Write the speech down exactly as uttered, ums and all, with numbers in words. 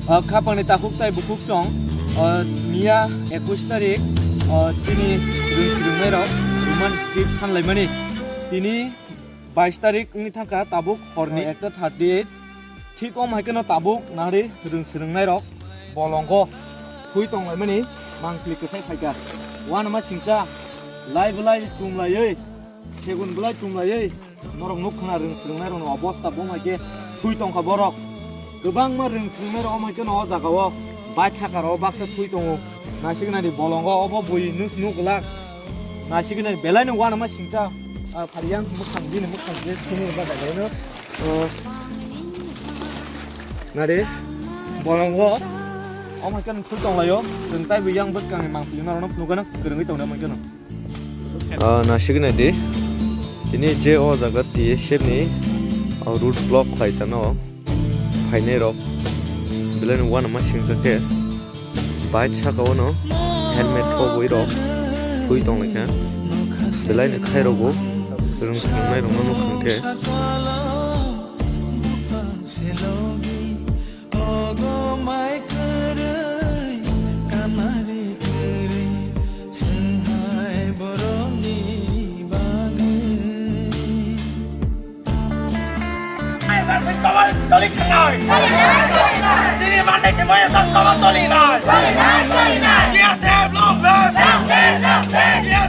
O khapangni takhuk tai bukhuk chwng, o miya ekush tarik, o chini rwng swrwngnairok Roman script sanlaimani. Tini bais tarik wngwi thangkha, tabuk horni ekta thirty eight. Thik om hai kheno tabuk nari rwng swrwngnairok bolongo thwi tonglaimani mangpili kwthai phaikha. Uanama singcha lai belai chumlaiwi, segun belai chumlaiwi norok nuk khna rwng swrwngnairokni obosta bo hai khe thwi tongkha borok. Kwbangma rwng swrwngnairok om hai kheno o jagao bai sakaro baksa thwi tongo. Naisik nani bolongo obo bui nus nuk glak. Naisik nani belai no uanama singcha, ah, phariyang mwkhang bini mwkhang je sini ba dai no. Oh. Nari bolongo om hai kheno thwi tonglaio. Rwng tai bui yang bwskangni mangpili norokno phunukgano kwrwngwi tongnai om hai kheno. Ah, naisik nai di. Tini je o jaga T S F ni, ah, road block khlai tano phainai rok. Belai no uanama singcha khe bike saka o no helmet thobwi rok thwi tonglaikha. Belai no khai rok bo rwng swrwngnairokno nuk kha khe. Ogo mai kwrwi, kamari kwrwi, swnghai borokni bagwi. Chini mande chimaya sam kama toli nai. Yes, long live.